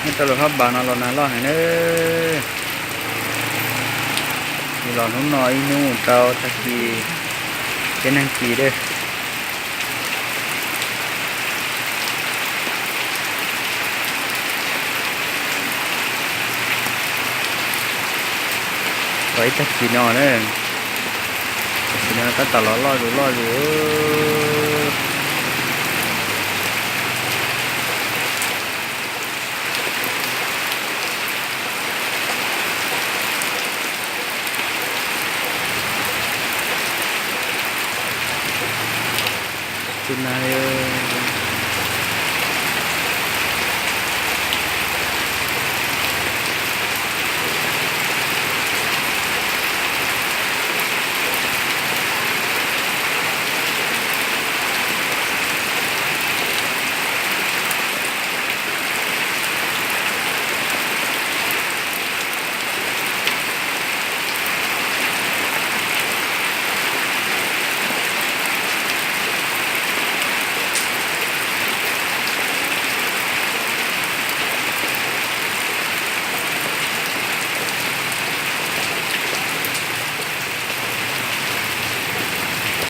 Nyob rau lub hab pas no los nag loj heev na. Los hnub no ib hnub tau tag kis, txhiab neeg kis lawm. Los ib tag kis no na, tag kis no tab tom los loj zus loj zus. Tus nag li.